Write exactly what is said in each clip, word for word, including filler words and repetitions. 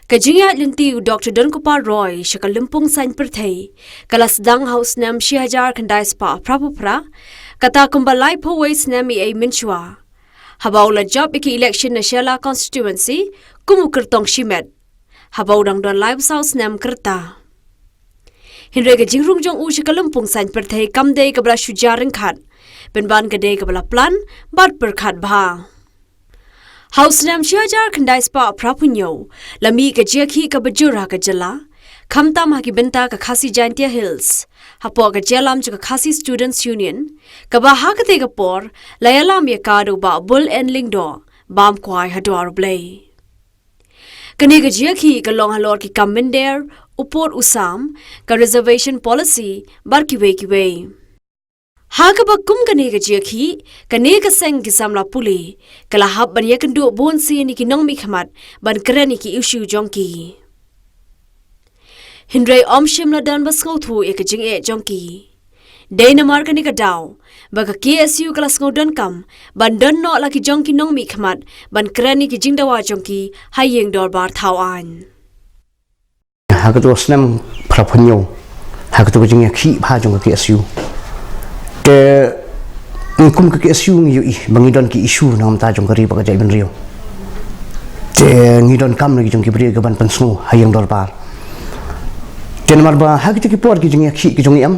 Ka jingïaid lynti u Doctor Donkupar Roy sha ka lympung saiñ pyrthei ka la sdang ha u snem shi hajar khyndai spah phra phew phra, kata kumba laiphew wei snem i ei mynshuwa, haba u la jop ïa ki election na Shella constituency kum u kyrtong shimet, haba u dang don laiphew saw snem kyrta. Hynrei ka jingrung jong u sha ka lympung saiñ pyrthei kam dei kaba la shu jia ryngkat, pynban ka dei kaba la plan bad pyrkhat bha. Ha u snem shi hajar khyndai spah phra phew hynñiew la mih ka jingïakhih kaba jur ha ka jylla, khamtam ha ki bynta ka Khasi Jaintia Hills, hapoh ka jingïalam jong ka Khasi Students Union, kaba ha katei ka por la ïalam ïa ka da u Bah Bull N Lyngdoh, bam kwai ha dwar U Blei. Kane ka jingïakhih ka long halor ki kam mynder, u pud u sam, ka reservation policy bad kiwei kiwei. Ha kaba kum kane ka jingïakhih, kane ka seng ki samla pule ka la hap ban ïakynduh bun sien ïa ki nongmihkhmat ban kren ïa ki issue jong ki. Hynrei ym shym la don ba sngewthuh ïa ka jingeh jong ki. Dei namar kane ka daw ba ka K S U ka la sngew donkam ban don noh la ki jong ki nongmihkhmat ban kren ïa ki jingdawa jong ki ha ïing dorbar thaw aiñ. Ha katu ka snem phra phew hynñiew, ha katu ka jingïakhih bha jong ka K S U, te ngi kum ka K S U ngi ïohi ba ngi don ki issue na ka bynta jong ka ri bad ka jaitbynriew. Te ngi donkam na ki jong ki briew kiban pynsngew ha ïing dorbar. Te namar ba ha kita ki por ki jingïakhih ki jong ngi em,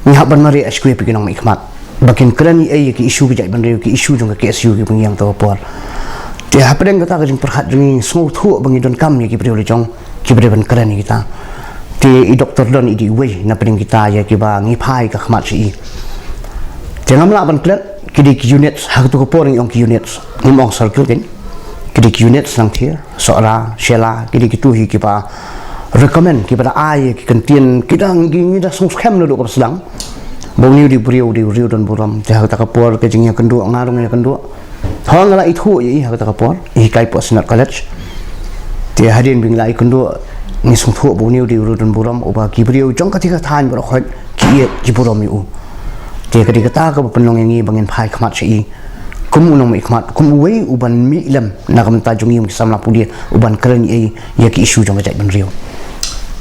ngi hap ban mareh ïa ki nongmihkhmat ba kin kren ïa ki issue ka jaitbynriew, ki issue jong ka K S U kiba ngi ïeng ha kata ka por. Te hapdeng kata ka jingpyrkhat jong ngi, sngewthuh ba ngi donkam ïa ki briew la jong kiba dei ban kren ïa kita. Te i Doctor Don i dei uwei na pdeng kita ïa kiba ngi phai ka khmat sha i. Te ngam lah ban klet, ki dei ki units, ha katu ka por ngi ong ki units, ngim ong circle kein. Ki dei ki units Nangthie, Sohra, Shella, ki dei kitu hi kiba recommend, kiba da ai ki kyntien, ki dang, ngi da sngewskhem naduh kaba sdang ba une u dei u briew, u dei u riewdonburom. Te ha kata ka por ka jingïakynduh nga ruh nga ïakynduh. Hooid nga la ithuh ïa i ha kata ka por, i hikai hapoh Synod College. Te hadien ba ngi la ïakynduh ngi sngewthuh ba une u dei u riewdonburom uba ki briew jong kata ka thaiñ baroh khoit ki ïeit ki burom ïa u. Te ka dei kata kaba pynlong ïa ngi ba ngin phai khmat sha i kum u nongmihkhmat, kum uwei uban mih lem na ka bynta jong ngi kum ki samla pule, uban kren ïa i ïa ki issue jong ka jaitbynriew.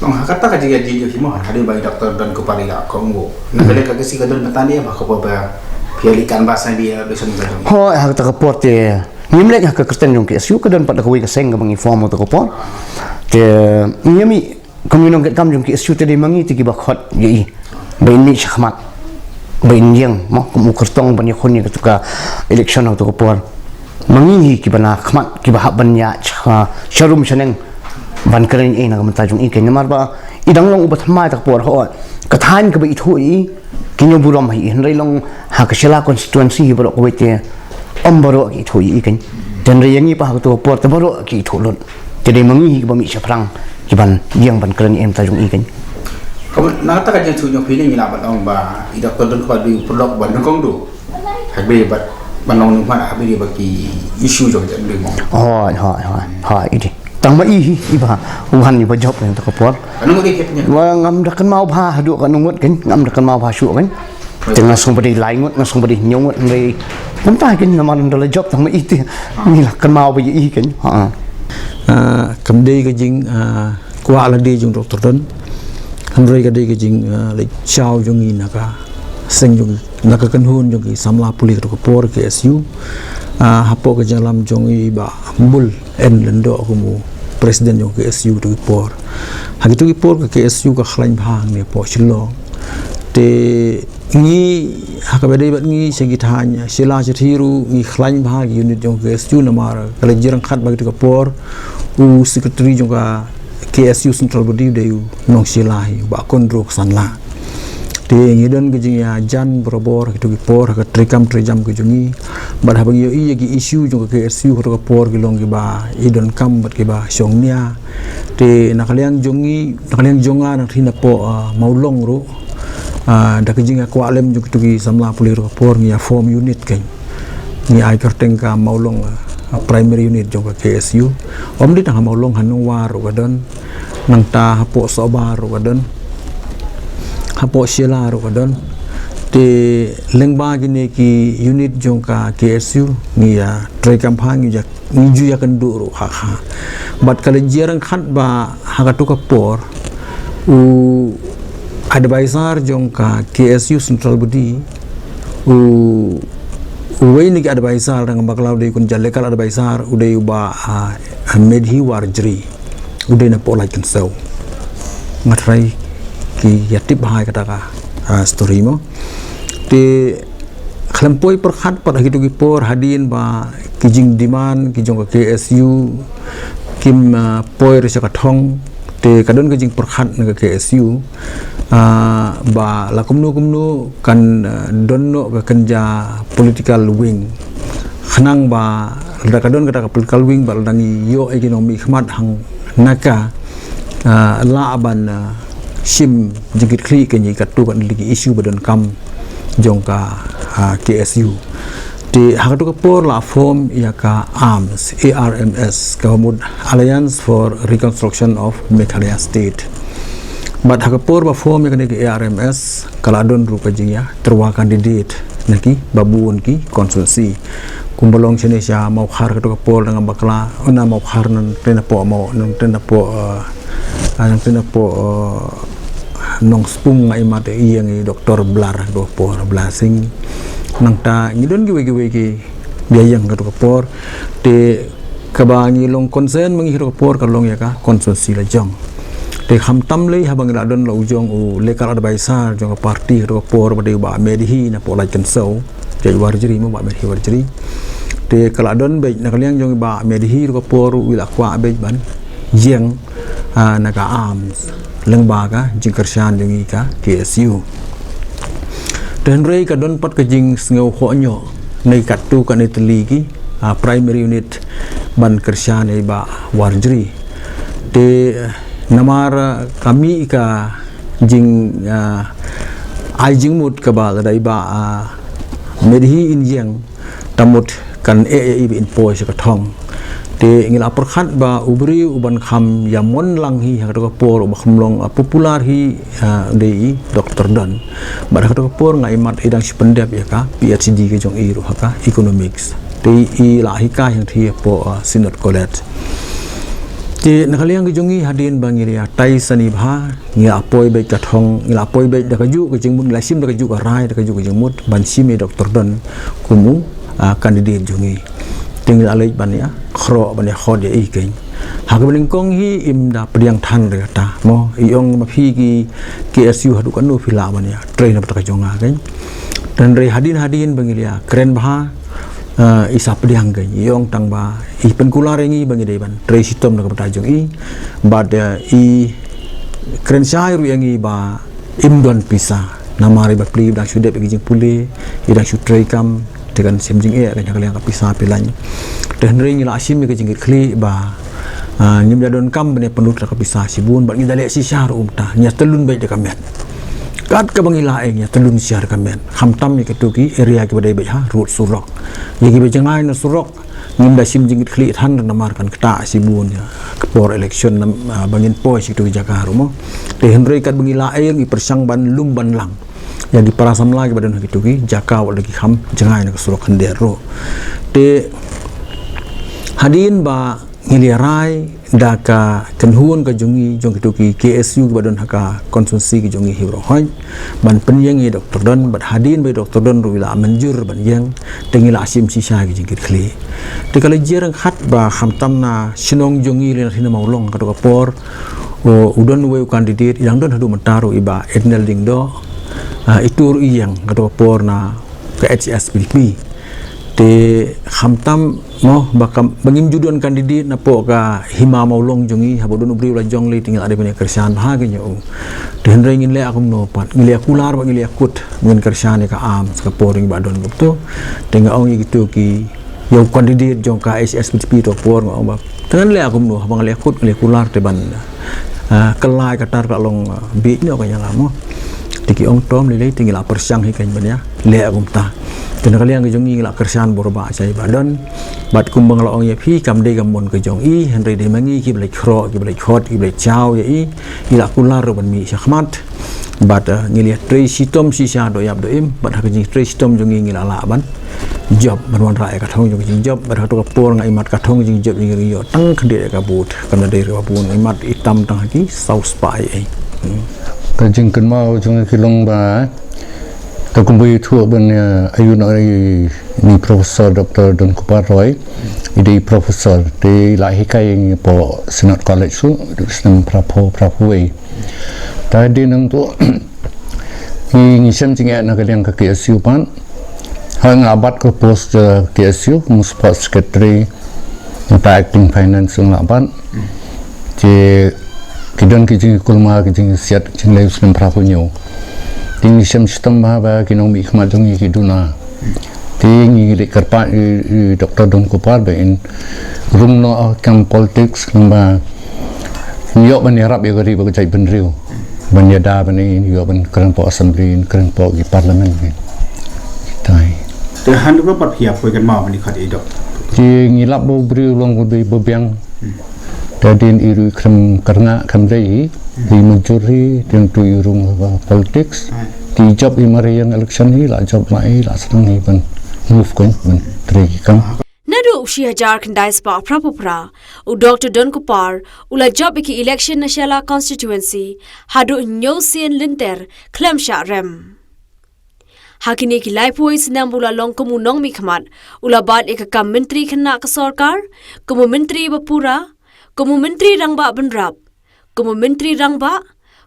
Long ha kata ka jingïaid jingïakhih mo, hadien ba i Doctor Donkupar i la ong mo, na ka liang ka Khasi ka don bynta ne em ha ka por ba phi ïa leit canvass na ka election ka jong? Hooid, ha kata ka por te ngim leit ha ka kyrteng jong ka K S U, ka don pat da kawei ka seng kaba ngi form ha kata ka por. Te ngim i Kum ki nongtrei kam jong ka K S U te dei ma ngi te kiba khot ïa i ba in mih shakhmat, ba in ïeng mo kum u kyrtong ban ïakhun ïa katu ka election ha katu ka por. Ma ngi hi kiba na khmat, kiba hap ban ïaid sha, sha rum sha neng ban kren ïa i na ka bynta jong i, kane namar ba i dang long uba thymmai ha kata ka por. Hooid, ka thaiñ kaba ithuh ïa i, ki ñiew burom ha i, hynrei long ha ka Shella constituency hi baroh kawei te ym baroh ki ithuh ïa i, kan. Te hynrei ïa ngi pat ha katu ka por te baroh ki ithuh lut. Te dei ma ngi hi kiba mih shaphrang kiban ïeng ban kren ïa i na ka bynta jong i, kan. Kumno, na kata ka jingïathuh jong phi, ngi lah ban ong ba i Doctor Donkupar u dei u paralok ba nyngkong duh ha kaba ïadei bad ban long nongmihkhmat ha kaba ïadei bad ki issue jong ka jaitbynriew mo? Hooid, hooid, hooid, hooid, i dei. Tang ma i hi iba, u han iba jop ha kata ka por. Katno ngut ïa phi? Wa, ngam da kynmaw bha haduh katno ngut, kan, ngam da kynmaw bha shuh, kan. Te nga sngew ba dei lai ngut, nga sngew ba dei hynñiew ngut, hynrei kumta, kan, namar ynda la jop tang ma i te ngi la kynmaw ba ïa i, kan. Ha. Ah, kam dei ka jing, ah, kwah lade jong Doctor Don, hynrei ka dei ka jing, ah, leit shaw jong ngi na ka seng jong, na ka kynhun jong ki samla pule ha katu ka por K S U. Ah, hapoh ka jingïalam jong i Bah Bull N Lyngdoh kum u president jong ka K S U ha katu ka por. Ha katu ka por ka K S U ka khlaiñ bha hangne hapoh Shillong. Te ngi ha kaba ïadei bad ngi sha ki thaiñ Shella Shithiah ruh ngi khlaiñ bha ki unit jong ka K S U namar ka la jia ryngkat ba ha katu ka por u secretary jong ka K S U Central Body u dei u nong Shella hi, u Bah Kondro Ksanla. Te ngi don ka jingïajan barabor ha katu ka por ha ka treikam treijam ka jong ngi. Bad haba ngi ïohi ïa ki issue jong ka K S U ha katu ka por ki long kiba i donkam bad kiba shong nia. Te na ka liang jong ngi, na ka liang jong nga, na ka liang hapoh, ah, Mawlong ruh, ah, da ka jingïakwah lem jong kitu ki samla pule ha katu ka por ngi ïa form unit, kan. Ngi ai kyrteng ka Mawlong, ah, primary unit jong ka K S U. Ym dei tang ha Mawlong, ha Nongwar ruh ka don. Nangta hapoh Sohbar ruh ka don. Hapoh Shella ruh ka don. Te lyngba kine ki unit jong ka K S U ngi ïa trei kam pha, ngi ju ïa kynduh ruh ha kha. Bad ka la jia ryngkat ba ha katu ka por u advisor jong ka K S U Central Body, u uwei na ki advisor, dang bakla u dei kun jia legal advisor, u dei u Bah, ah, Medhi Warjri. U dei na poh Laitkynsew. Nga tharai ki ïa tip bha ïa kata ka, ah, story mo. Te khlem poi pyrkhat pat ha kitu ki por, hadien ba ki jingdemand ki jong ka K S U kim, ah, poi re sha ka thong. Te ka don ka jingpyrkhat na ka K S U, ah, ba la kumno kumno kan, ah, don noh ka kynja political wing. Khnang ba lada ka don kata ka political wing, ba lada ngi ïoh ïa ki nongmihkhmat hang na ka, ah, lah ban, ah, shim jingkitkhlieh kane katu kane ki issue ba donkam jong ka, ah, K S U. Te ha katu ka por la form ïa ka ARMS, A R M S, ka mut Alliance for Reconstruction of Meghalaya State. Bad ha ka por ba form ïa kane ka A R M S, ka la don ruh ka jingïatyrwa candidate na kiba bun ki constituency. Kumba long shane sha Mawkhar katu ka por, dang bakla, na Mawkhar, nangta na poh Maw, nangta na poh, eh, nangta na poh, eh, Nongspung, nga imat ïa i Doctor Blar katu ka por, Blar Singh. Nangta ngi don kiwei kiwei ki ba ïeng katu ka por. Te kaba ngi long concern ma ngi katu ka por ka long ïa ka constituency la jong. Te khamtam lei haba ngi la don la u jong u legal advisor jong ka party katu ka por, ba dei u Bah Medhi na poh Laitkynsew, Jait Warjri mo, Bah Medhi Warjri. Te ka la don beit na ka liang jong i Bah Medhi katu ka por, u la kwah beit ban ïeng, ah, na ka ARMS lyngba ka jingkyrshan jong i ka K S U. Te hynrei ka don pat ka jingsngew khohñioh na katu kane tylli ki, ah, primary unit ban kyrshan ïa i Bah Warjri. Te, eh, namar, ah, ka mih ka jing, ah, ai jingmut kaba lada i Bah, ah, Medhi in ïeng, te mut kan eh ïa i ba in poi sha ka thong. Te ngi la pyrkhat ba u briew uban kham ïa mon lang hi ha katu ka por, uba kham long, ah, popular hi, ah, dei i Doctor Don. Bad ha katu ka por nga imat i dang shu pyndep ïa ka P H D ka jong i ruh ha ka economics. Te i la hikai hangtei hapoh, ah, Synod College. Te na ka liang ka jong ngi, hadien ba ngi la ïatai sani bha, ngi la poi beit ka thong, ngi la poi beit da kajuh ka jingmut, ngi la shim da kajuh ka rai, da kajuh ka jingmut ban shim ïa i Doctor Don kum u, ah, candidate jong ngi. Te ngi la leit ban ïa khroh, ban ïa khot ïa i keiñ. Ha kaba nyngkong hi im da pdiang than re kata mo, i ong ma phi ki K S U haduh katno phi lah ban ïa trei na bynta ka jong nga keiñ. Te hynrei hadien hadien ba ngi la ïakren bha, eh, i sa pdiang keiñ, i ong tang ba i pynkular ïa ngi ba ngi dei ban trei shitom na ka bynta jong i. Bad, eh, i kren shai ruh ïa ngi ba im don pisa. Namar i bapli i dang shu dep ïa ki jingpule, i dang shu trei kam, te kan shem jingeh keiñ ha ka liang ka pisa, phi lah. Te hynrei ngi la shim ïa ka jingkitkhlieh ba, ah, ngim da donkam ban ïa pynlut da ka pisa shibun, bad ngi da leh shisha ruh kumta, ngi ïa tyllun beit da ka met. Kat kaba ngi lah, eh, ngi ïa tyllun shisha da ka met. Khamtam ïa kitu ki area kiba dei beit ha rud surok. Ïa kiba jngai na surok ngim da shim jingkitkhlieh than namar kan ktah shibun ïa ka por election nam, ah, ba ngin poi sha kitu ki jaka ruh mo. Te hynrei katba ngi lah, eh, ngi pyrshang ban lum ban lang ïa ki para samla kiba don ha kitu ki jaka, wat la ki kham jngai na ka surok khyndiat ruh. Te hadien ba ngi la rai da ka kynhun ka jong ngi, jong kitu ki K S U kiba don ha ka constituency ka jong ngi hi baroh hoi, ban pynïeng ïa i Doctor Don, bad hadien ba i Doctor Don ruh i la mynjur ban ïeng, te ngi la shim shisha ki jingkitkhlieh. Te ka la jia ryngkat ba khamtam na shnong jong ngi lane na Mawlong katu ka por, u, u don uwei u candidate, i dang don haduh mynta ruh, i Bah Ednel Diengdoh, ah, itu ruh i ïeng katu ka por na ka H S P D P. Te khamtam mo ba kam, ba ngim ju don candidate na poh ka Hima Mawlong jong ngi, haba don u briew la jong lei te ngi la dei ban ïa kyrshan bha keiñ ïa u. Te hynrei ngin leh kumno pat, ngi la ïa kular bad ngi la ïa kut, ngin kyrshan ïa ka ARMS ka por ngi ba don kumto. Te nga ong ïa kitu ki, ïa u candidate jong ka H S P D P tu ka por nga ong ba, te ngan leh kumno, haba nga la ïa kut, nga la ïa kular te ban, ah, kylla ïa kata ruh ka long, ah, bieit noh keiñ ïa nga mo. Te ki ong to ym lei lei, te ngi la pyrshang hi keiñ ban ïa leh kumta. Te na ka liang ka jong ngi ngi la kyrshan bor ba shai ba don. Bad kumba nga la ong ïa phi, kam dei ka mon ka jong i, hynrei dei ma ngi kiba la khroh, kiba la khot, kiba la jaw ïa i, i la kular ruh ban mih shakhmat. Bad, eh, ngi la trei shitom shisha do ïap do im, bad ha ka jingtrei shitom jong ngi ngi la lah ban jop, ban wanrah ïa ka thong jong ka jingjop, bad ha kato ka por nga imat ka thong jingjop jong ngi ïoh tang khyndiat ïa ka vote, kam dei ruh ba bun, nga imat i tam tang ha ki saw spah ïa i. Hmm. Ka jingkynmaw jong ngi ki long ba, te kumba i thuh ban, eh, ayu na i ni Professor Doctor Don Kupar Roy, i dei professor, te i la hikai ïa ngi hapoh Synod College shuh, snem phra phew, phra phew wei. Te hadien nangto, ngi, ngi shem jingeh na ka liang ka K S U pat. Ha nga bat ka post, eh, K S U, kum sports secretary, nangta acting finance nga la bat. Te ki don ki jingkulmar, ki jingsiat, jingleh u snem phra phew hynñiew. Te ngi shem shitom ba, ba ki nongmihkhmat jong ngi ki duna. Te ngi leit kyrpad ïa, ïa Doctor Don Kupar ba in rung noh ha kam politics, kumba in ïoh ban ïarap ïa ka ri bad ka jaitbynriew. Ban ïada ban in ïoh ban kren hapoh assembly, kren hapoh ki parliament. Te hynrei pat phi ïa poi kynmaw ban ïa khot ïa i Doc. Te ngi lap ba u briew long u dei ba biang. Hmm. Te hadien i ruh i khlem kyrngah, khlem dei i, i mujur hi, te nangto i rung ha politics. Hmm. Te i jop i mariang election hi, la jop la i, la sdang i ban move keiñ, ban trei ki kam. Naduh u shi hajar khyndai spah phra phew phra, u Doctor Don Kupar u la jop ïa ki election na Shella constituency haduh hynñiew sien lynter khlem shah rem. Ha kine ki laiphew snem ba u la long kum u nongmihkhmat, u la bat ïa ka kam myntri khynnah ka sorkar, kum u myntri ba pura, kum u myntri rangbah bynrap, kum u myntri rangbah,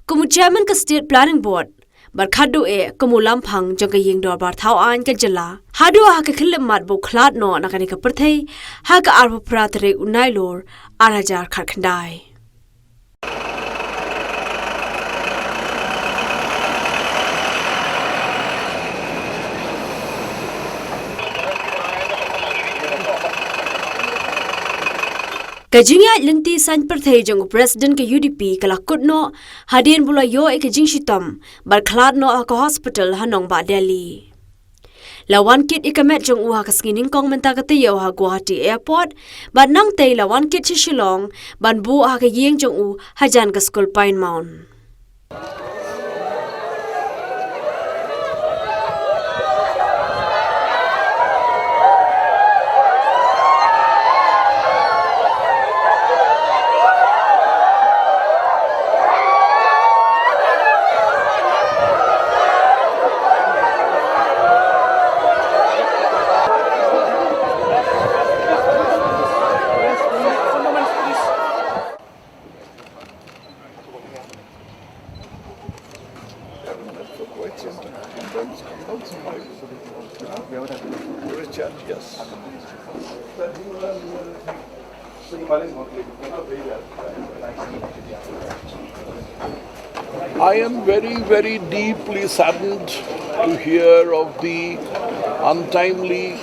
kum u chairman ka State Planning Board, bad khatduh eh kum u lamphang jong ka ïing dorbar thaw aiñ ka jylla. Haduh ha ka khyllipmat ba u khlad noh na kane ka pyrthei, ha ka arphew phra tarik u Nailur, ar hajar khatkhyndai. Ka jingïaid lynti saiñ pyrthei jong u President ka U D P ka la kut noh, hadien ba u la ïoh ïa ka jingshitom, bad khlad noh ha ka hospital ha nongbah Delhi. La wan kit ïa ka met jong u ha ka sngi nyngkong mynta ka taïew ha Guwahati Airport, bad nangtei la wan kit sha Shillong, ban buh ha ka ïing jong u hajan ka skul Pine Mount. Richard, yes. I am very, very deeply saddened to hear of the untimely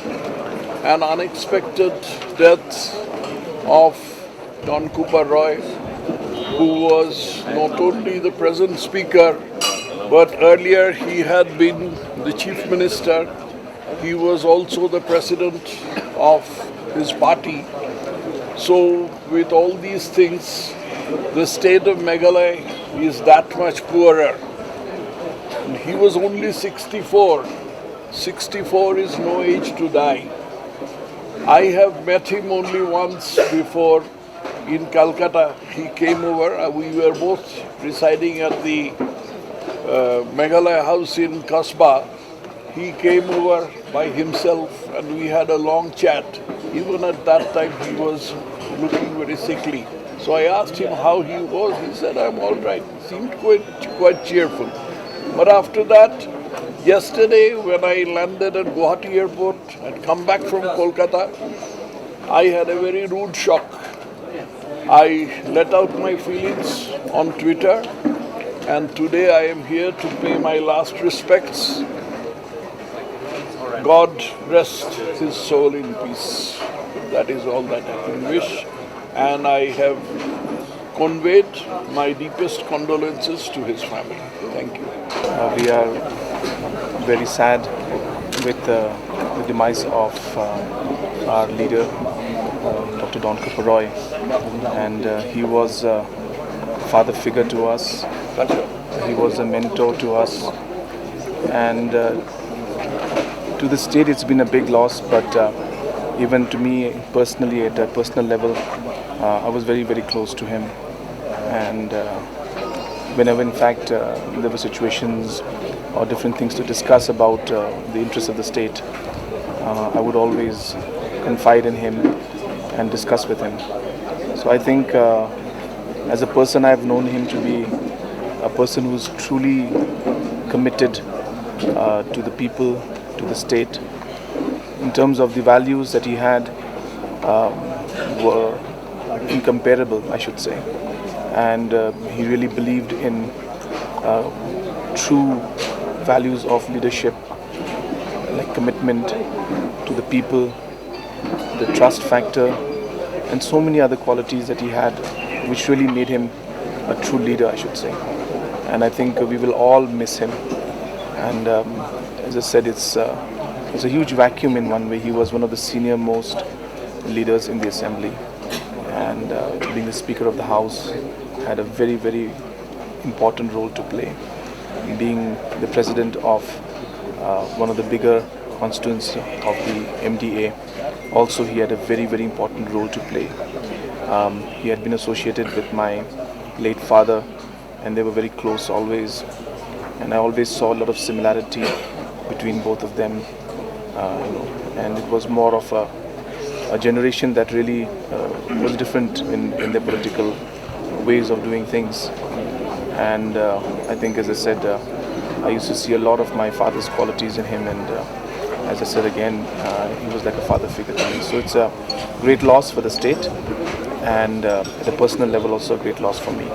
and unexpected death of Don Kupar Roy, who was not only the present speaker, but earlier he had been the chief minister. He was also the president of his party. So, with all these things, the state of Meghalaya is that much poorer. And he was only sixty-four. Sixty-four is no age to die. I have met him only once before in Calcutta. He came over. Uh, we were both residing at the, uh, Meghalaya House in Kasbah. He came over by himself and we had a long chat. Even at that time, he was looking very sickly. So I asked him how he was. He said, "I'm all right." Seemed quite, quite cheerful. But after that, yesterday when I landed at Guwahati Airport, I'd come back from Kolkata, I had a very rude shock. I let out my feelings on Twitter, and today I am here to pay my last respects. God rest his soul in peace. That is all that I can wish, and I have conveyed my deepest condolences to his family. Thank you. Uh, we are very sad with the the demise of uh, our leader, uh, Doctor Don Kharpar Roy, and uh, he was a father figure to us. He was a mentor to us, and uh, to the state, it's been a big loss. But uh, even to me personally, at a personal level, uh, I was very, very close to him, and uh, whenever, in fact, uh, there were situations or different things to discuss about uh, the interests of the state, uh, I would always confide in him and discuss with him. So I think, uh, as a person, I've known him to be a person who's truly committed uh, to the people, to the state. In terms of the values that he had, um, were incomparable, I should say. And uh, he really believed in uh, true values of leadership, like commitment to the people, the trust factor, and so many other qualities that he had, which really made him a true leader, I should say. And I think we will all miss him. And um, as I said, it's uh, it's a huge vacuum in one way. He was one of the senior most leaders in the assembly, and uh, being the Speaker of the House, had a very, very important role to play. Being the president of uh, one of the bigger constituents of the M D A, also he had a very, very important role to play. Um, he had been associated with my late father, and they were very close always. And I always saw a lot of similarity between both of them. Uh, you know, and it was more of a, a generation that really uh, was different in, in their political ways of doing things. And uh, I think, as I said, uh, I used to see a lot of my father's qualities in him, and uh, as I said again, uh, he was like a father figure to me. So it's a great loss for the state, and uh, at a personal level, also a great loss for me.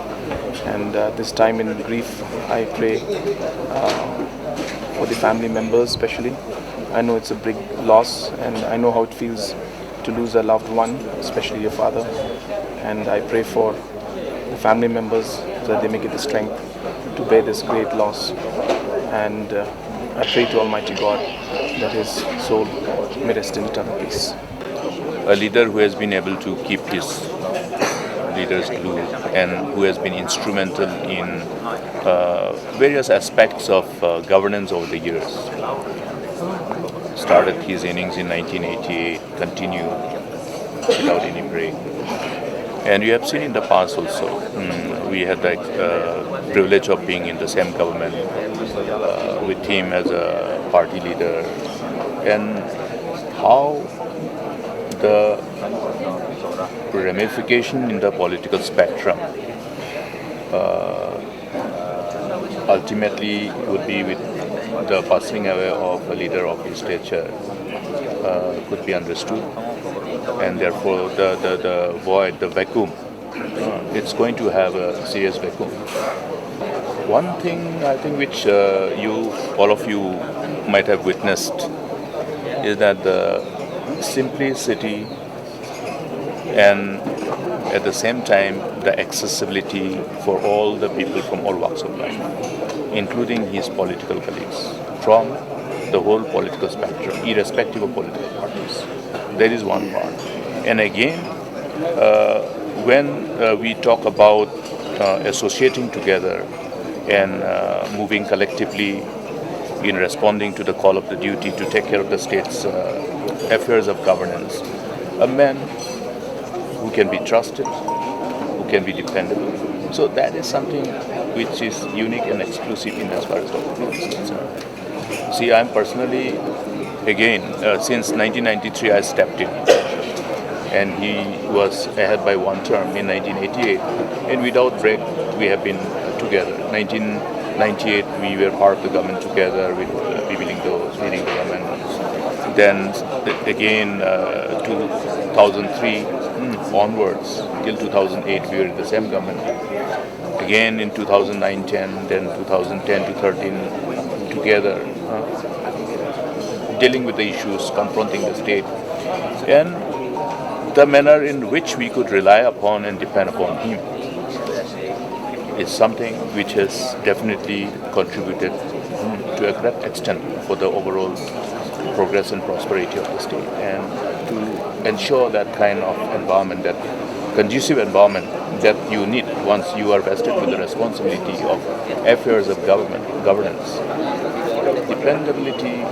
And uh, this time in grief, I pray uh, for the family members, especially. I know it's a big loss, and I know how it feels to lose a loved one, especially your father. And I pray for the family members so that they may get the strength to bear this great loss. And uh, I pray to Almighty God that his soul may rest in eternal peace. A leader who has been able to keep his leaders glue and who has been instrumental in uh, various aspects of uh, governance over the years. Started his innings in nineteen eighty-eight, continue without any break. And you have seen in the past also, mm, we had the uh, privilege of being in the same government uh, with him as a party leader, and how the ramification in the political spectrum uh, ultimately would be with the passing away of a leader of his stature uh, could be understood, and therefore the, the, the void, the vacuum, uh, it's going to have a serious vacuum. One thing I think which uh, you, all of you, might have witnessed is that the simplicity and at the same time the accessibility for all the people from all walks of life, including his political colleagues from the whole political spectrum, irrespective of political parties. That is one part. And again, uh, when uh, we talk about uh, associating together and uh, moving collectively in responding to the call of the duty to take care of the state's uh, affairs of governance, a man who can be trusted, who can be dependable. So that is something which is unique and exclusive in as far as the government is concerned. See, I'm personally, again, uh, since nineteen ninety-three I stepped in, and he was ahead by one term in nineteen eighty-eight, and without break we have been together. nineteen ninety-eight we were part of the government together with uh, P B Lyngdoh leading the government. Then again, uh, two thousand three onwards till two thousand eight we were in the same government. Again in two thousand nine ten, then two thousand ten to thirteen, together, uh, dealing with the issues, confronting the state, and the manner in which we could rely upon and depend upon him is something which has definitely contributed, mm, to a great extent for the overall progress and prosperity of the state, and to ensure that kind of environment, that conducive environment that you need once you are vested with the responsibility of affairs of government, governance, dependability,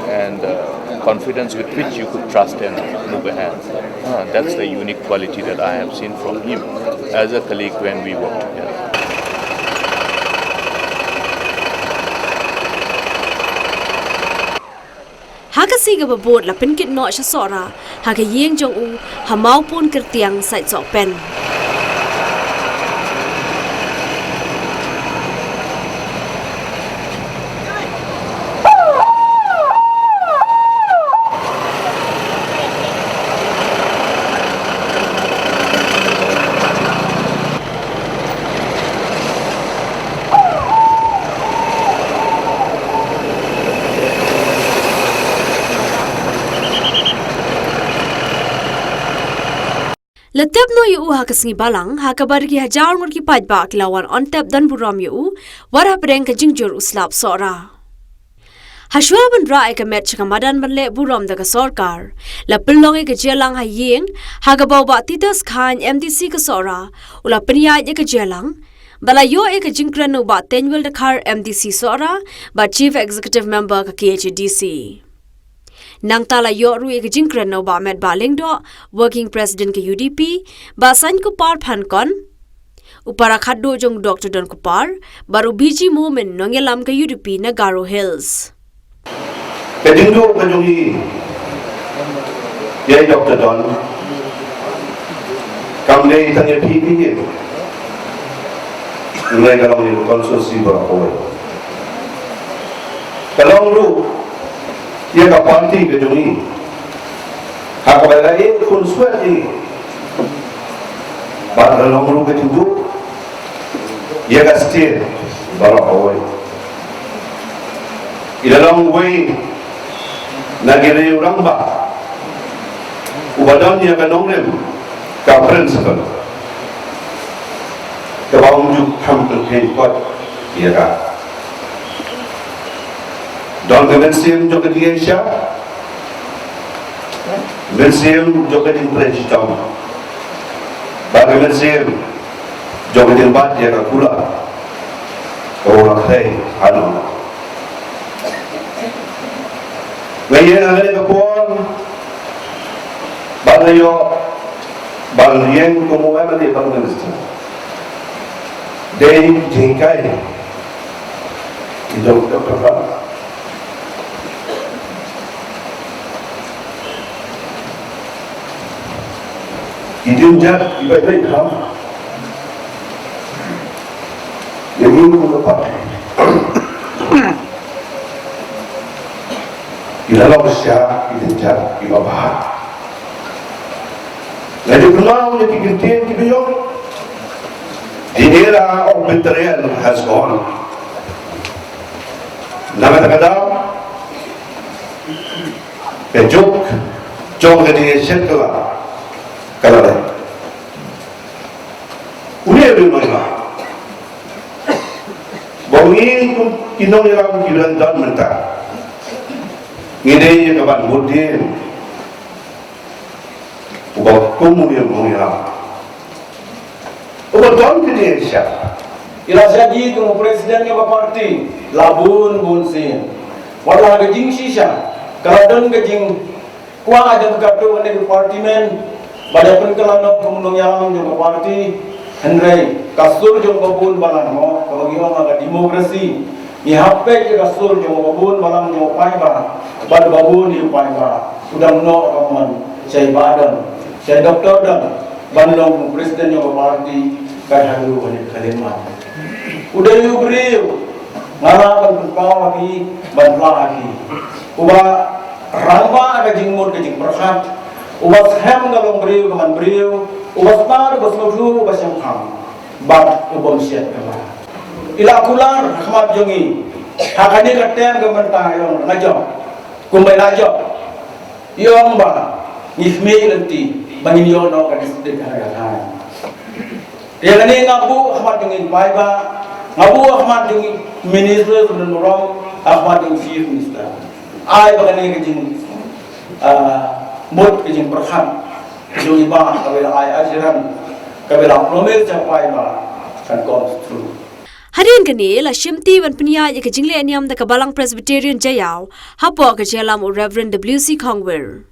and uh, confidence with which you could trust and move ahead. Uh, that's the unique quality that I have seen from him as a colleague when we worked together. Ha ka sngi kaba bud la pynkit noh sha Sohra ha ka ïing jong u ha Mawpun Kyrtiang, Saitsohpen. La tep noh ïa u ha ka sngi Balang, ha kaba da ki hajar ngut ki paidbah ki la wan on tep don burom ïa u, wat hapdeng ka jingjur u slap Sohra. Hashwa ban rah ïa ka met sha ka madan ban leh burom da ka sorkar, la pynlong ïa ka jingïalang ha ïing, ha kaba u Bah Titus Chyne, M D C ka Sohra, u la pynïaid ïa ka jingïalang, bad la ïoh ïa ka jingkren na u Bah Teiñwil Dkhar, M D C Sohra, bad Chief Executive Member ka K H A D C. Nangta la ïoh ruh ïa ka jingkren na u Bah Metbah Lyngdoh, Working President ka U D P, Bah Sainkupar Phankon, u para khadduh jong u Doctor Donkupar, bad u B G Momin, nongïalam ka U D P na Garo Hills. Ka jingduh ka jong i ïa i Doctor Don kam dei tang ïa phi ki ïa. Ngai ka long ïa ka constituency baroh kawei. Ka long ruh ïa ka party ka jong i. Ha kaba la ïa khun swet i. Bad ka long ruh ka jingduh ïa ka state baroh kawei. I la long uwei na ki riew rangbah uba don ïa ka nongrim ka principle kaba ym ju kham kynthei kot ïa ka. Don ka mynsiem jong ka jingïaishah, mynsiem jong ka jingtrei shitom, bad ka mynsiem jong ka jingbat ïa ka kular kaba la khrei haduh. Nga ïeng ha kane ka por ba nga ïoh ban ïeng kum u M L A bad u minister. Dei jinghikai i Doctor Pradhan. I dang jat i bai bai ha. Ïa ngi kum ka party. I la long sha i dang jat i ba bha. Nga ju kynmaw ïa ki kyntien kiba ïong. The era of betrayal has gone. Na kata ka daw ka juk jong ka jingïashet ka la ka la leit. Une u dei u nongïalam ba ngi kum ki nongïalam kiba dang don mynta ngi dei ïa ka ban bud dien. Uba kum une u nongïalam uba don ka jingïashet. I la shah jied kum u president jong ka party la bun bun sien. Wat la ka jingshisha ka la don ka jingkwah jong ka katto katne ka party men ba la pynkylla noh kum u nongïalam jong ka party. Hynrei ka sur jong ka bun balang mo kaba ngi ong ha ka democracy. Ngi hap peit ïa ka sur jong ka bun balang jong u paidbah bad ba bun ïa u paidbah u dang noh ka mon sha i Bah Don, sha i Doctor Don ban long u president jong ka party. Ka haduh kane ka khyllipmat u dei u briew. Nga lah ban pynpaw ha phi ban phla ha phi. Uba rangbah ka jingmut ka jingpyrkhat, uba skhem ka long briew ka man briew, uba stad uba sngewthuh uba shemphang bad u bym shet kaba. I la kular ha khmat jong ngi ha kane ka term ka mynta, i ong nga jop. Kumba i la jop i ong ba ngi khmih lynti ba ngin ïoh noh ka district ha ka thaiñ. Te ïa kane nga buh ha khmat jong ngi paidbah, nga buh ha khmat jong ngi minister, Sir Donbor, ha khmat jong ngi chief minister. Ai ba kane ka jing, ah, mut ka jingpyrkhat jong i Bah kaba la ai assurance, kaba la promise jong i Bah kan come through. Hadien kane la shimti ban pynïaid ïa ka jingleh niam da ka Balang Presbyterian Jaïaw hapoh ka jingïalam u Reverend W C Khongwir.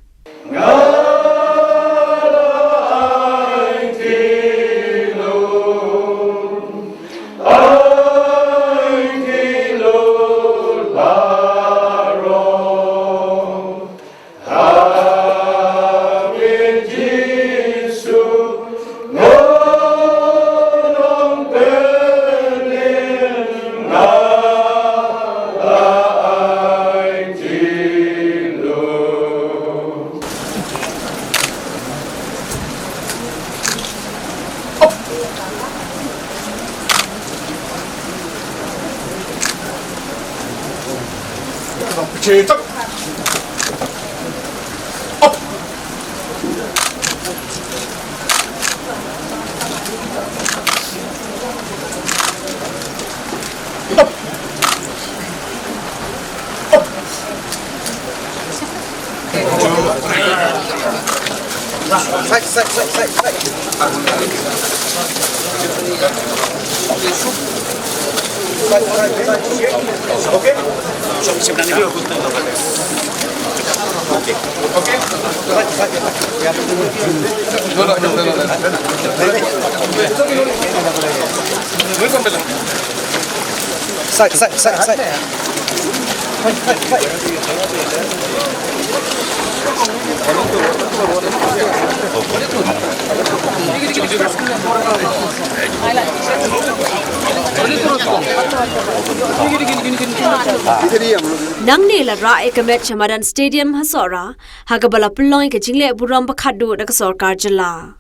Nangne la rah ïa ka met sha madan Stadium ha Sohra, ha kaba la pynlong ïa ka jingleh burom ba khatduh da ka sorkar jylla.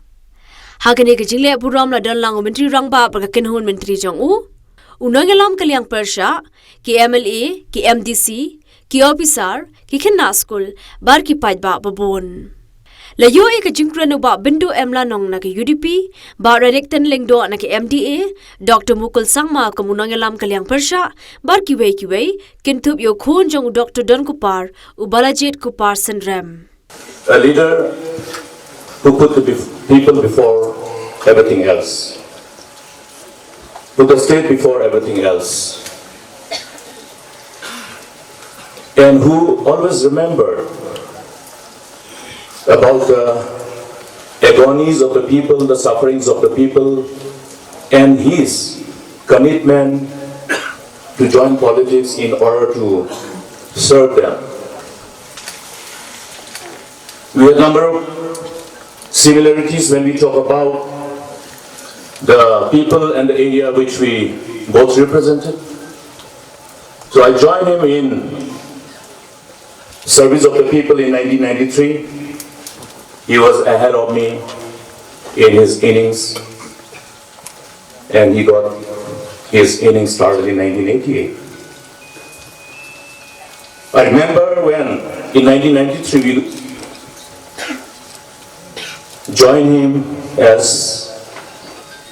Ha kane ka jingleh burom la don lang u Myntri Rangbah bad ka kynhun myntri jong u, u nongïalam ka liang pyrshah, ki M L A, ki M D C, ki ophisar, ki khynnah skul bad ki paidbah babun. La ïoh ïa ka jingkren u Bah Bindu M Lanong na ka U D P, Bah Radikton Lyngdoh na ka M D A, Doctor Mukul Sangma kum u nongïalam ka liang pyrshah bad kiwei kiwei, kynthup ïa u khun jong u Doctor Donkupar, u Balajied Kupar Synrem. A leader who put the bef- people before everything else, put the state before everything else, and who always remember about the agonies of the people, the sufferings of the people, and his commitment to join politics in order to serve them. We have a number of similarities when we talk about the people and the area which we both represented. So I joined him in service of the people in nineteen ninety-three. He was ahead of me in his innings, and he got his innings started in nineteen eighty-eight. I remember when, in nineteen ninety-three, we joined him as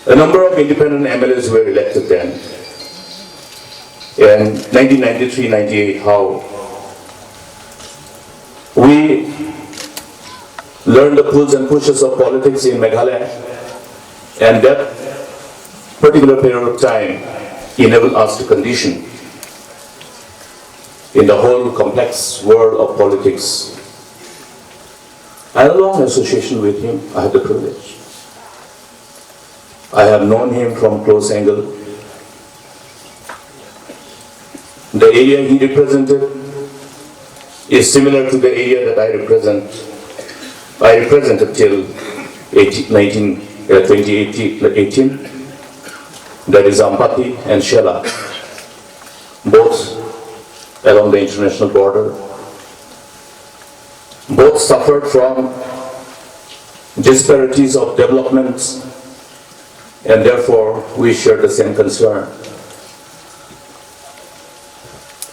a number of independent M L As were elected then. In nineteen ninety-three ninety-eight, how we learned the pulls and pushes of politics in Meghalaya, and that particular period of time enabled us to condition in the whole complex world of politics. I had a long association with him. I had the privilege. I have known him from close angle. The area he represented is similar to the area that I represent. I represented till eighteen, nineteen, uh, twenty eighteen, that is Ampati and Shella, both along the international border. Both suffered from disparities of development, and therefore we share the same concern.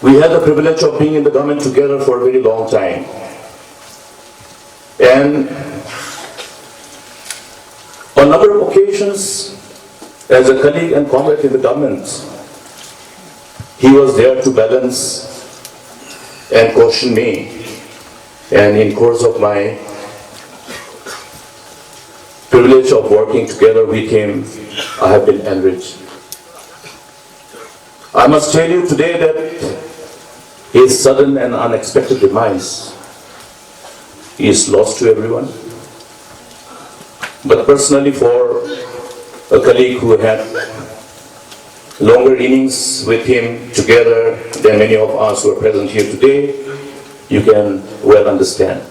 We had the privilege of being in the government together for a very long time. And on a number of occasions, as a colleague and comrade in the government, he was there to balance and caution me. And in course of my privilege of working together with him, I have been enriched. I must tell you today that his sudden and unexpected demise is lost to everyone. But personally, for a colleague who had longer innings with him together than many of us who are present here today, you can well understand.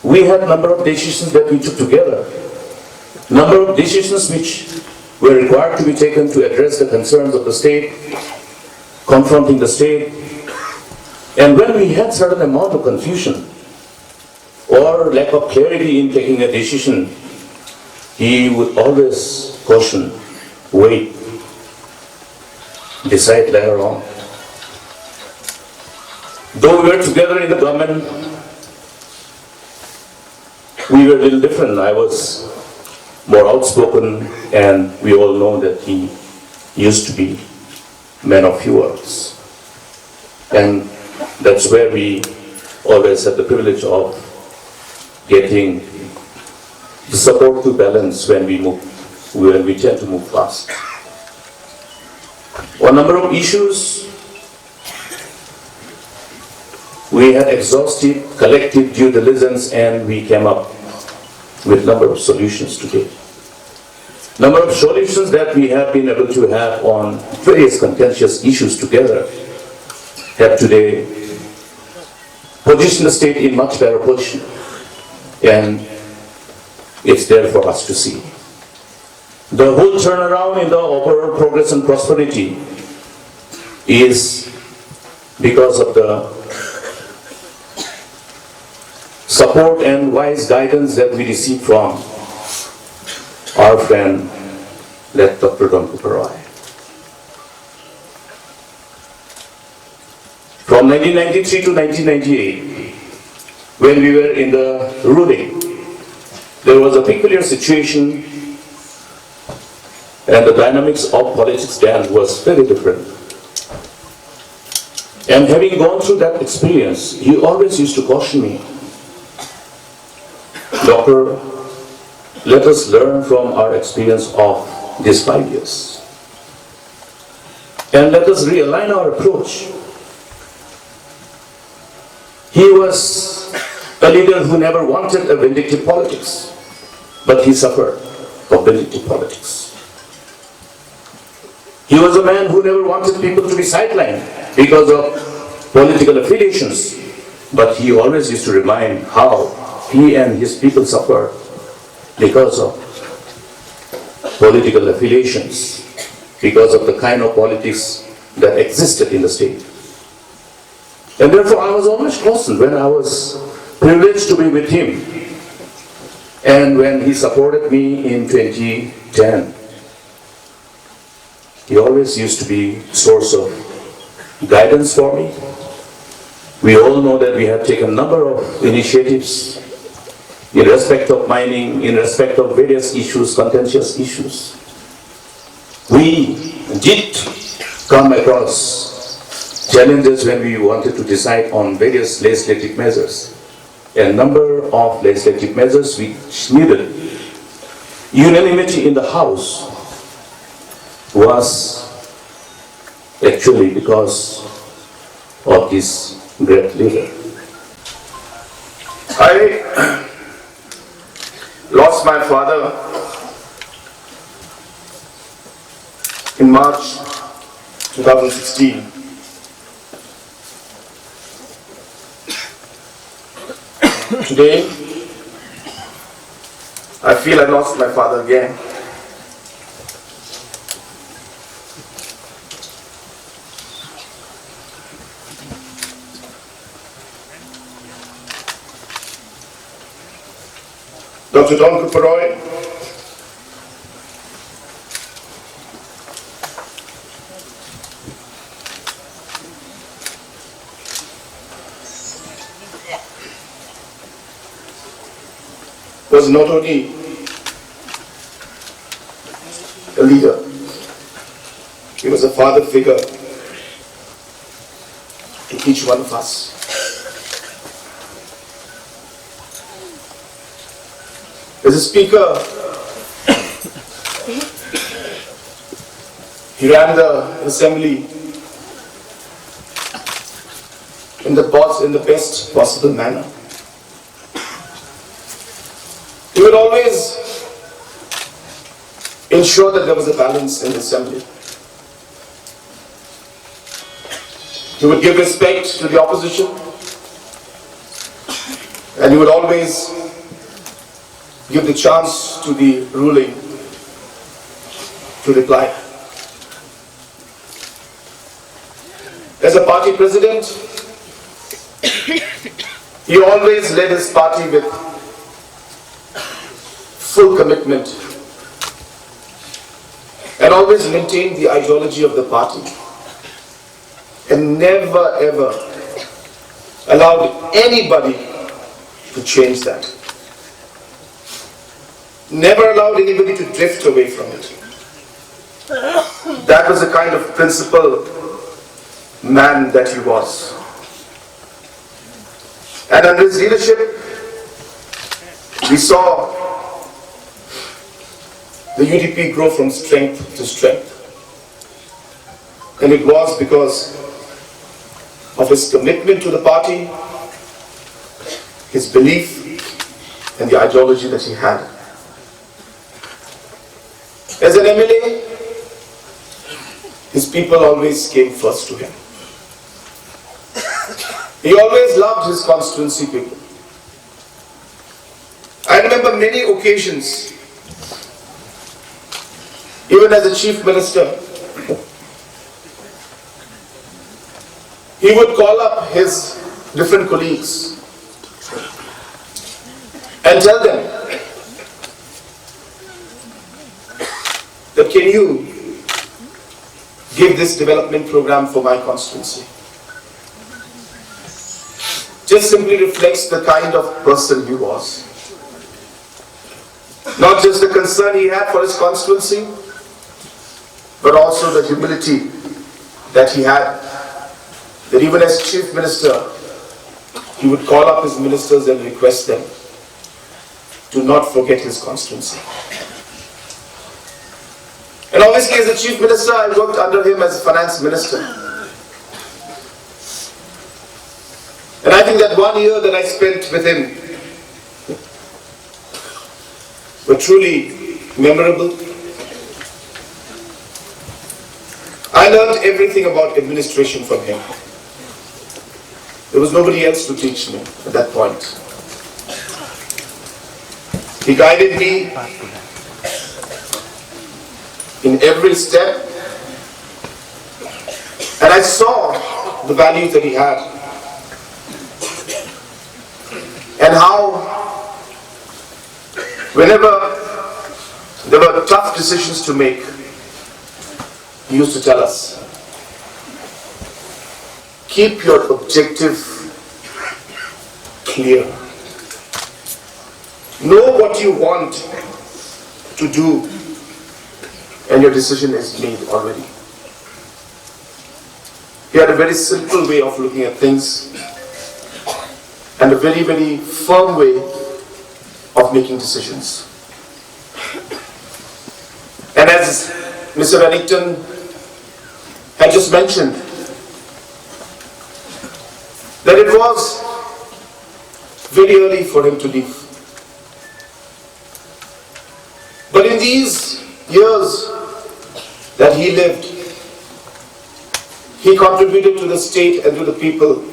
We had number of decisions that we took together, number of decisions which were required to be taken to address the concerns of the state, confronting the state. And when we had certain amount of confusion or lack of clarity in taking a decision, he would always caution, "Wait, decide later on." Though we were together in the government, we were a little different. I was more outspoken, and we all know that he used to be man of few words. And that's where we always had the privilege of getting the support to balance when we move, when we tend to move fast. On number of issues, we had exhaustive collective due diligence, and we came up with number of solutions today. Number of solutions that we have been able to have on various contentious issues together have today positioned the state in much better position, and it's there for us to see. The whole turnaround in the overall progress and prosperity is because of the support and wise guidance that we receive from our friend, late Doctor Don Cooper Roy. From nineteen ninety-three to nineteen ninety-eight, when we were in the ruling, there was a peculiar situation, and the dynamics of politics then was very different. And having gone through that experience, he always used to caution me, "Doctor, let us learn from our experience of these five years. And let us realign our approach." He was a leader who never wanted a vindictive politics, but he suffered for vindictive politics. He was a man who never wanted people to be sidelined because of political affiliations, but he always used to remind how he and his people suffered because of political affiliations, because of the kind of politics that existed in the state. And therefore, I was always cautioned when I was privileged to be with him and when he supported me in twenty ten. He always used to be source of guidance for me. We all know that we have taken number of initiatives in respect of mining, in respect of various issues, contentious issues. We did come across challenges when we wanted to decide on various legislative measures. A number of legislative measures which needed unanimity in the House was actually because of this great leader. I lost my father in March two thousand sixteen. Today, I feel I lost my father again. Doctor Don Cooper Roy was not only a leader, he was a father figure. each one of us. As a speaker, he ran the assembly in the best, in the best possible manner. He would always ensure that there was a balance in the assembly. He would give respect to the opposition, and he would always give the chance to the ruling to reply. As a party president, he always led his party with full commitment and always maintained the ideology of the party and never ever allowed anybody to change that. Never allowed anybody to drift away from it. That was the kind of principled man that he was. And under his leadership, we saw the U D P grow from strength to strength. And it was because of his commitment to the party, his belief, and the ideology that he had. As an M L A, his people always came first to him. He always loved his constituency people. I remember many occasions, even as a chief minister, he would call up his different colleagues and tell them that, "Can you give this development program for my constituency?" Just simply reflects the kind of person he was. Not just the concern he had for his constituency, but also the humility that he had, that even as chief minister, he would call up his ministers and request them to not forget his constituency. And obviously, as a chief minister, I worked under him as finance minister. And I think that one year that I spent with him were truly memorable. I learned everything about administration from him. There was nobody else to teach me at that point. He guided me in every step, and I saw the values that he had and how, whenever there were tough decisions to make, he used to tell us, "Keep your objective clear. Know what you want to do, and your decision is made already." He had a very simple way of looking at things and a very, very firm way of making decisions. And as Mister Reddington had just mentioned, that it was very early for him to leave. But in these years that he lived, he contributed to the state and to the people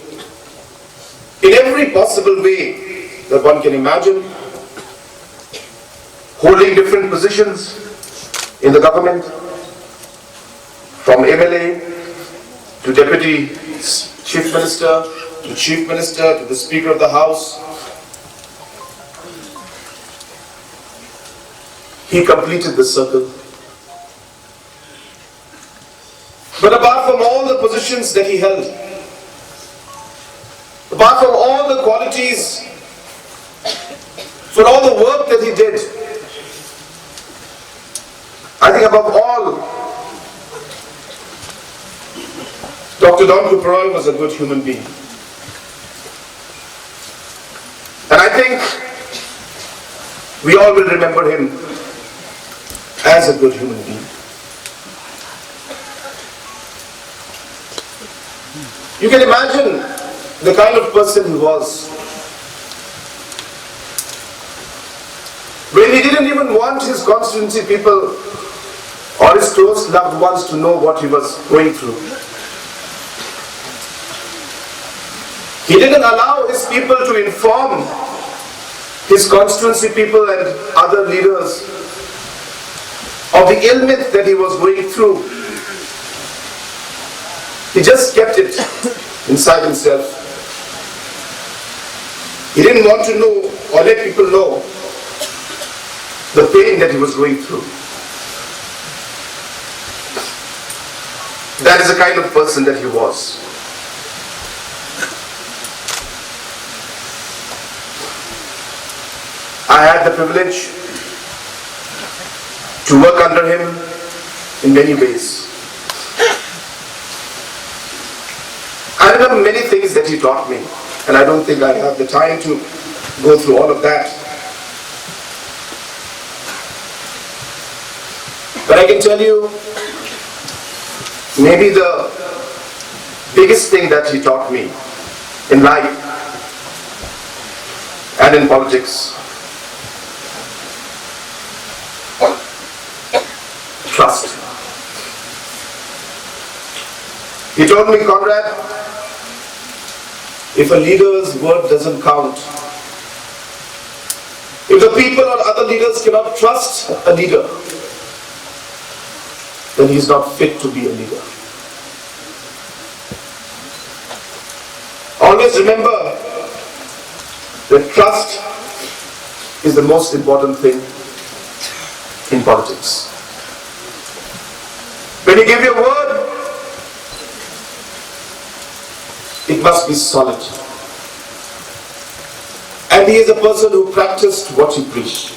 in every possible way that one can imagine, holding different positions in the government, from M L A to Deputy Chief Minister to Chief Minister to the Speaker of the House. He completed the circle. But apart from all the positions that he held, apart from all the qualities, for all the work that he did, I think above all, Doctor Don Gopal Roy was a good human being. And I think we all will remember him as a good human being. You can imagine the kind of person he was. When he didn't even want his constituency people or his close loved ones to know what he was going through. He didn't allow his people to inform his constituency people and other leaders of the ailment that he was going through. He just kept it inside himself. He didn't want to know or let people know the pain that he was going through. That is the kind of person that he was. I had the privilege to work under him in many ways. I remember many things that he taught me, and I don't think I have the time to go through all of that. But I can tell you, maybe the biggest thing that he taught me in life and in politics, trust. He told me, "Conrad, if a leader's word doesn't count, if the people or other leaders cannot trust a leader, then he's not fit to be a leader." Always remember that trust is the most important thing in politics. When you give your word, it must be solid. And he is a person who practiced what he preached.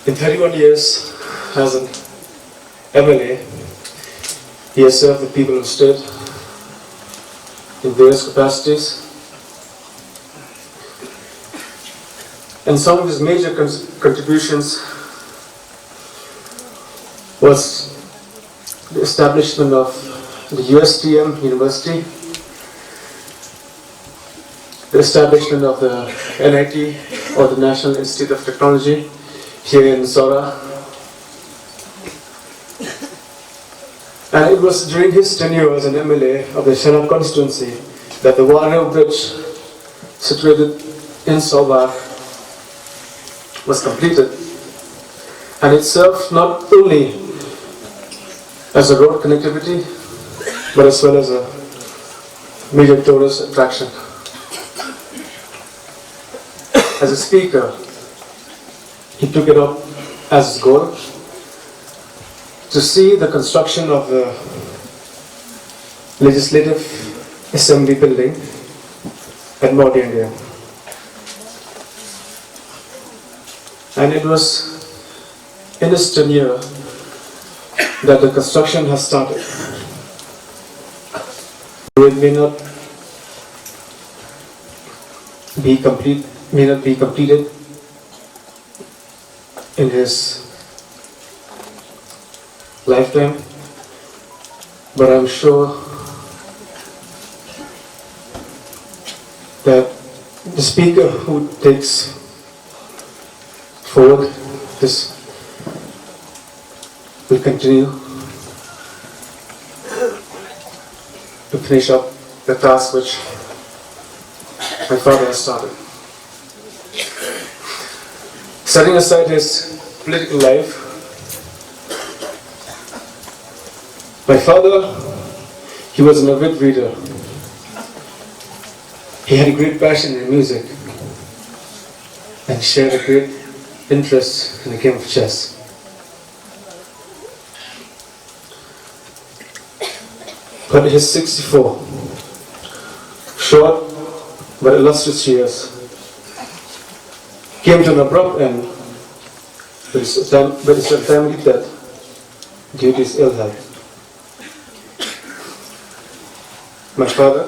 In thirty-one years as an M L A, he has served the people of the state in various capacities. And some of his major cons- contributions was the establishment of the U S T M University, the establishment of the N I T, or the National Institute of Technology, here in Sohra. And it was during his tenure as an M L A of the Shylla constituency that the Wahriu Bridge, situated in Sohra, was completed. And it served not only as a road connectivity, but as well as a major tourist attraction. As a speaker, he took it up as his goal to see the construction of the Legislative Assembly building at Mawdiangdiang. And it was in his tenure that the construction has started. It may not be complete, may not be completed in his lifetime, but I'm sure that the speaker who takes forward this will continue to finish up the task which my father has started. Setting aside his political life, my father, he was an avid reader. He had a great passion in music and shared a great interest in the game of chess. But his sixty-four short but illustrious years came to an abrupt end with his, with his untimely death due to his ill health. My father,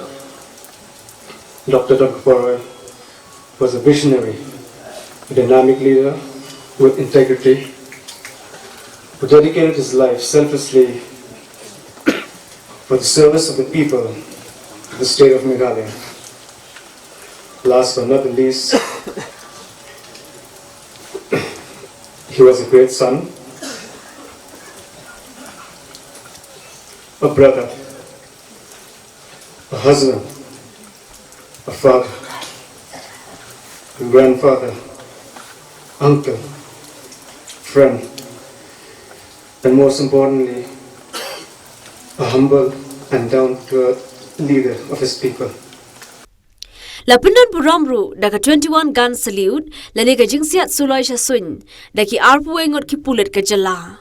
Doctor Don Kharpoi Roy, was a visionary, a dynamic leader with integrity, who dedicated his life selflessly for the service of the people of the state of Meghalaya. Last but not the least, he was a great son, a brother, a husband, a father, a grandfather, uncle, friend, and most importantly, a humble and down-to-earth leader of his people. La pyndon burom ruh da ka twenty-one gun salute lane ka jingsiat suloi sha suin da ki arphew ngut ki pulit ka jylla.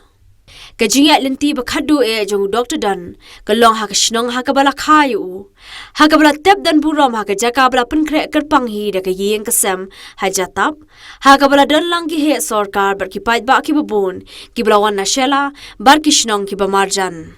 Ka jingïaid lynti ba khadduh eh jong u Doctor Don ka long ha ka shnong ha kaba la kha ïa u, ha kaba la tep don burom ha ka jaka ba la pynkhreh kyrpang hi da ka ïing ka sem ha Jatap, ha kaba la don lang ki heh sorkar bad ki paidbah kiba bun kiba la wan na Shella bad ki shnong kiba marjan.